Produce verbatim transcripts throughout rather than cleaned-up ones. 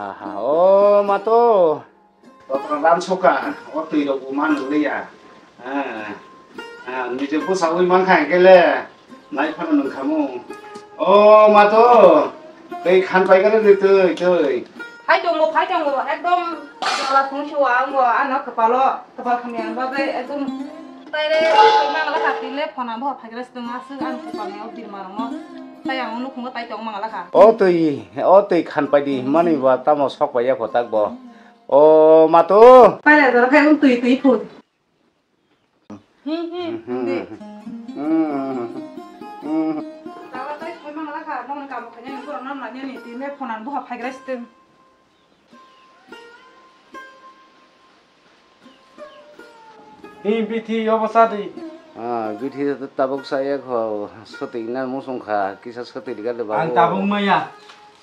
Aha, o mato. Totro ran soka, o twi rok bo man liya. Ah, ah, nije bwsa wi man kha hwnkhe le, nai phano nung khamu. O mato, tei khan pai gare de twi, twi. Phai tongo, phai tongo, ekdom jala sung siwa ango, ano kwpalo, kwpal khamya bagwi ekdom. Tai re, mang la kha twi le, phone bo phai gare stung aswk, ang kwpal ni o birma rokno. Tai ang nukhungo tai tong mang la kha. O twi, o twi khan pai di, mani ba tamo sok pai ya pho tak bo. O mato. Paila doro khai wng twi twi phut. Hi hi. Di. Tawa tai khoi mang la kha, nong kam khaina ni borok nam la ni ni twi me phonan buha phai grai siteng. Hi bithi obo sa di. Ah, bithi tabuk sa ya kho, swtwi na musung kha, kisa swtwi gal ba. Ang tabuk maya.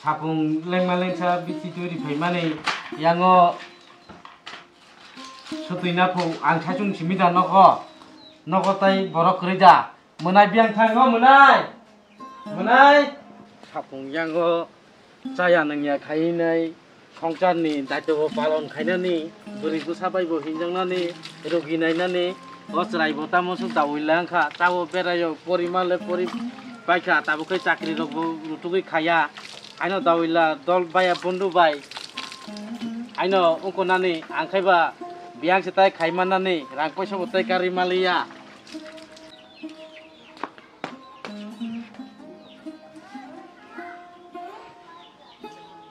Sapung lengma lengsa bithi twi ri phaimani yango. Sutwi na phu ang saichung simi da nogo. Nogo tai borok kwrwi da. Mwnai biyang thango mwnai. Mwnai. Sapung yango chaya nangya khainai songcharni daitwbo palon khainani bwrwi bwsa bai bo hinjaknani rugi nainani o chwrai bo tamo swk dawi langkha tabo berayo pori male pori paikha tabukhe chakri rokbo rutugwi khaya. Aino dawila dol baya bondu bai. Aino ungko nani ang khaiba biyang se tai khaima nani rang poisa bo tai karwi maliya.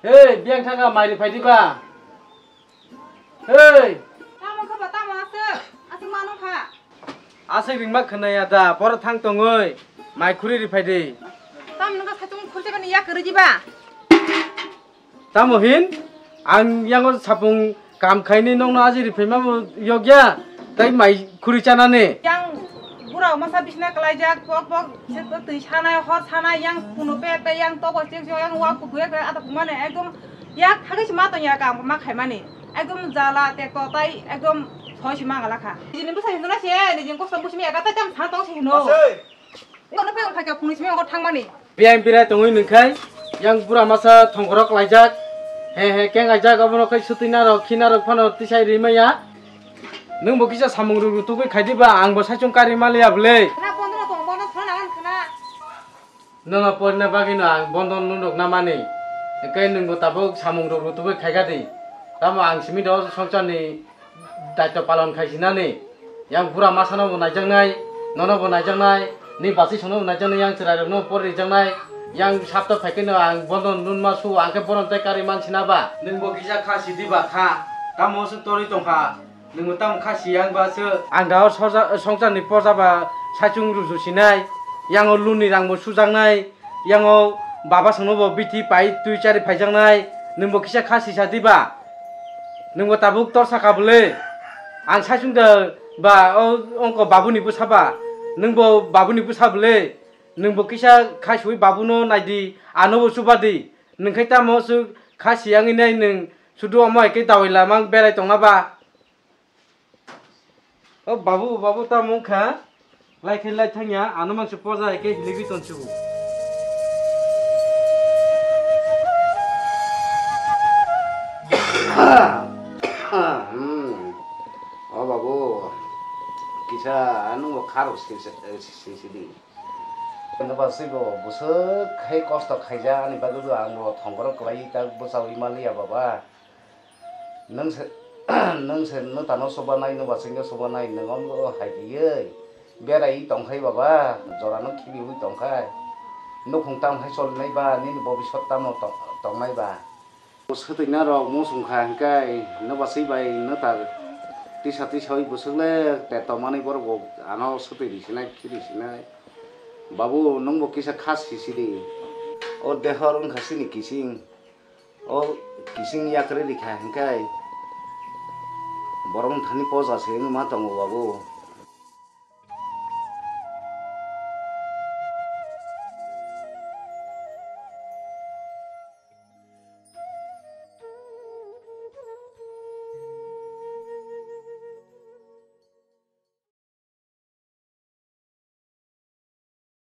Hey, biyang thanga mairi phai diba? Hey! Tamo kha ba, tamo aswk? Aswk mano kha? Aswk ringma khwnaya da, boro thang tongwi mai khuri ri phai di. Tamo nokha saichung khurse bani yak kwrwi diba? Tamo hin? Ang yango sapung kam khaini nokno aji ri phaima bo yokya, tai mai khuri chanani. Yang bura masa bisna kalaijak, pok pok, se twi sanai, hor sanai, yang kuno pe pe, yang tokol chek chek, yang wa kubuya khe ata kumane ekdom. Yak thagwi se ma tong ya kam ma khaimani. Ekdom jala tekto tai ekdom soi se ma gala kha. Nijini bwsa hino na se, nijini kosto busi mi eka tai tam sa tong se hino. Asoi. Eko no phai phai ka phunui simi eko thangmani. Biyang birai tongwi nungkhai yang bura masa thongkorok laijak. He he keng aijak obono khai sutwi narok khi narok phano tisai rimaya. Nwng bo kisa samung ruk rutugwi khaidi ba ang bo saichung kari maliya bwle. Na bondo no tong bondo phano nangan khana. Nono porina bagwino ang bondo nunukna mani. Hwnkhe nwngbo tabuk samung rok rutugwi khaikha di. Tamo ang simi do songcharni daitw palon khaisinani. Yang bura masano bo naijaknai, nono bo naijaknai, ni bachwi songno bo naijaknai, yang chwrairokno bo pori rijaknai. Yang sapta phaikheno ang bondo nunma su, ang khe bono tei karwi mansina ba. Nwngbo kisa kha sidi ba kha, tamo se torwi tongkha. Nwngbo tamo kha siyang ba se. Ang da o soja-, songcharni poja ba saichung ruju sinai. Yang o luni rang bo sujaknai. Yang o baba songno bo bithi pai twi chari phaijaknai. Nwngbo kisa kha sisa diba. Nwngbo tabuk tor saka bwle. Ang saichung da ba o ongko babuni bwsa ba. Nwngbo babuni bwsa bwle. Nwngbo kisa kha sui babuno naidi, ano bo chuba di. Nwngkhai tamo se kha siyang inai nwng sudu omo hai khe dawai lamang berai tongna ba. O babu, babu, tamo wngkha? Lai khe lai thangya, ano mangse poja hai khe hiligwi tonsugo. Hmm. O babu, kisa ano kharok sisi di. Ano ba swibo bwswk khai kosto khaijak, ani bagwi bo ang bo thongkorok kwlai ta bwchaui manliya baba. Nwng se, nwng se nwtano chubanai, nwbasingno chubanai, nwng omo hai riyui berai tongkhai baba, jorano khibiui tongkhai. Nukhung tamo hai cholinai ba, nini bobisot tamo tong-, tongnai ba. Swtwina rok muchung kha hwnkhe, nwbaswi bai nwta tisa tisaui bwswk le te tongmani borok bo ano swtwi risinai, khi risinai. Babu, nwngbo kisa kha sisidi. O dehor wngkha chini kising. O kising yakrwi rikha hwnkhe borok thani poja se wngwi ma tongo babu.